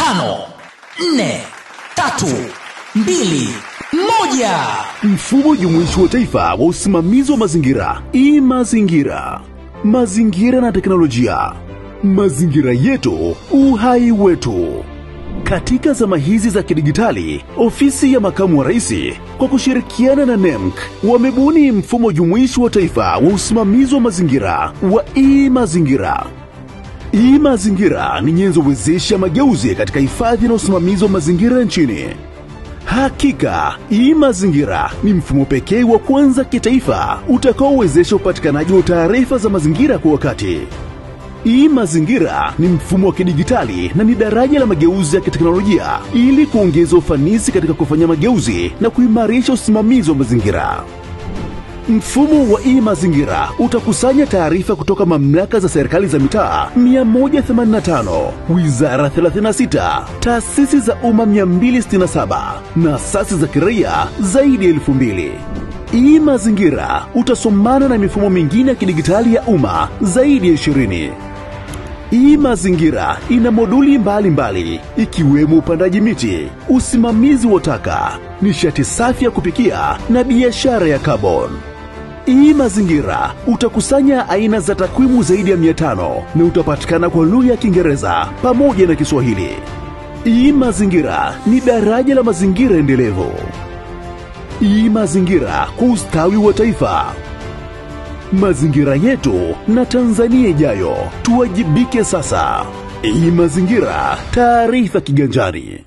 5, 4, 3, 2, 1. Mfumo jumuishi wa taifa wa usimamizi wa mazingira, e-Mazingira. Mazingira na teknolojia. Mazingira yetu, uhai wetu. Katika zama hizi za kidigitali, ofisi ya makamu wa rais kwa kushirikiana na NEMC wamebuni mfumo jumuishi wa taifa wa usimamizi wa mazingira wa e-Mazingira. E-Mazingira ni nyenzo wezeshi ya mageuzi katika hifadhi na usimamizi wa mazingira nchini. Hakika, e-Mazingira ni mfumo pekee wa kwanza kitaifa utakaowezesha upatikanaji wa taarifa za mazingira kwa wakati. E-Mazingira ni mfumo wa kidigitali na ni daraja la mageuzi ya kiteknolojia ili kuongeza ufanisi katika kufanya mageuzi na kuimarisha usimamizi wa mazingira. Mfumo wa e-Mazingira utakusanya taarifa kutoka mamlaka za serikali za mitaa 185, wizara 36, taasisi za umma 267 na asasi za kiraia zaidi ya 2000. E-Mazingira utasomana na mifumo mingine ya kidigitali ya umma zaidi ya 20. E-Mazingira ina moduli mbalimbali ikiwemo upandaji miti, usimamizi wa taka, nishati safi ya kupikia na biashara ya carbon. E-Mazingira utakusanya aina za takwimu zaidi ya 500 na utapatikana kwa lugha ya Kiingereza pamoja na Kiswahili. E-Mazingira ni daraja la mazingira endelevu. E-Mazingira kwa ustawi wa taifa. Mazingira yetu na Tanzania ijayo, tuwajibike sasa. E-Mazingira, taarifa kiganjani.